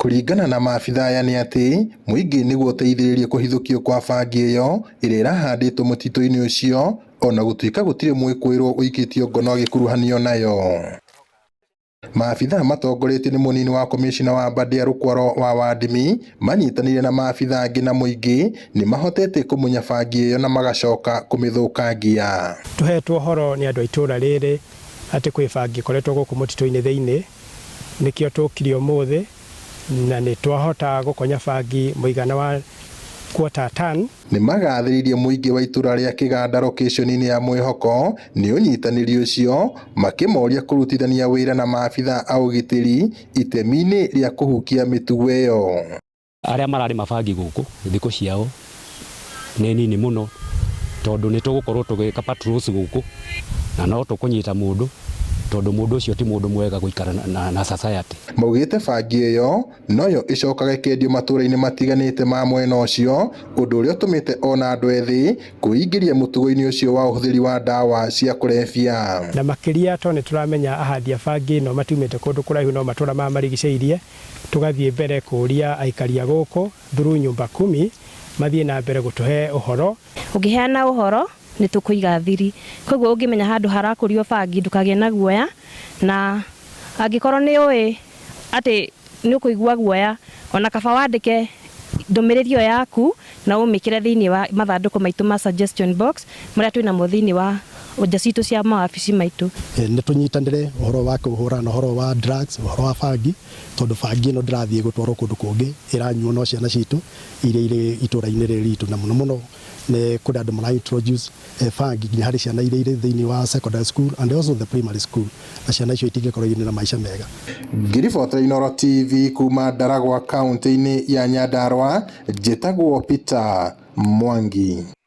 Kũringana na maabithaa aya nĩ atĩ mũingĩ nĩguo ũteithĩrĩrie kũhithũkio kwa bangi ĩyo ĩrĩa ĩrahandĩtwo mũtitũ-inĩ ũcio ona gũtuĩka gũtirĩ mwĩkũĩrwo ũikĩtio ngono agĩkuruhanio nayo. Maabithaa matongoretio nĩ mũnini wa komicina wa mbandĩ ya Rũkwaro wa Wandimi manyitanĩire na maabithaa angĩ na mũingĩ nĩmahotete kũmunya bangi ĩyo na magacoka kũmĩthũkangia. Tũhetwo ũhoro nĩ andũ a itũũra rĩrĩ atĩ kwĩ bangi ĩkoretwo gũkũ mũtitũ-inĩ thĩinĩ, nĩkĩo tũkire ũmũthĩ na nĩ twahota gũkonya bangi mũigana wa quarter ton. Nĩmagathĩrĩirie mũingĩ wa itũra rĩa Kĩganda rokĩconi-inĩ ya Mwĩhoko nĩ ũnyitanĩri ũcio makĩmoria kũrutithania wĩra na maabithaa a ũgitĩri itemi-inĩ rĩa kũhukia mĩtugo ĩyo. Arĩa mararĩma bangi gũkũ thikũ ciao nĩ nini mũno tondũ nĩ tũgũkorwo tũgĩka patrols gũkũ na no tũkũnyita mũndũ tondũ mũndũ ũcio ti mũndũ mwega gũikara na society. Maugĩte bangi ĩyo noyo ĩcokaga ĩkendio matũra-inĩ matiganĩte ma mwena ũcio ũndũ ũrĩa ũtũmĩte ona andũ ethĩ kwĩingĩria mũtugo-inĩ ũcio wa ũhũthĩri wa ndawa cia kũrebia. Na makĩria tondũ nĩ tũramenya ahandi a bangi ĩno matiumĩte kũndũ kũraihu no matũra maya marigicĩirie, tũgathiĩ mbere kũria aikari a gũkũ through nyumba kumi mathiĩ na mbere gũtũhe ũhoro. Ũngĩheana ũhoro nĩ tũkũiga thiri, koguo ũngĩmenya handũ harakũrio bangi ndũkagĩe na guoya, na angĩkorwo nĩ ũĩ atĩ nĩ ũkũigua guoya ona kaba wandĩke ndũmĩrĩri ĩyo yaku na ũmĩkĩre thĩinĩ wa mathandũkũ maitũ ma suggestion box marĩa twĩnamo thĩinĩ wa nja citũ cia mawabici maitũ. Nĩ tũnyitanĩre ũhoro wa kũhũrana na ũhoro wa drugs, ũhoro wa bangi, tondũ bangi ĩno ndĩrathiĩ gũtwarwo kũndũ kũngĩ, ĩranyuo no ciana citũ iria irĩ itũra-inĩ rĩrĩ ritũ, na mũno mũno nĩ kũrĩ andũ mara introduce bangi nginya harĩ ciana iria irĩ thĩinĩ wa secondary school and also the primary school, na ciana icio itingĩkorwo irĩ na maica mega. Ngĩribotera Inooro TV kuma Ndaragwa kaunti-inĩ ya Nyandarua, njĩtagwo Peter Mwangi.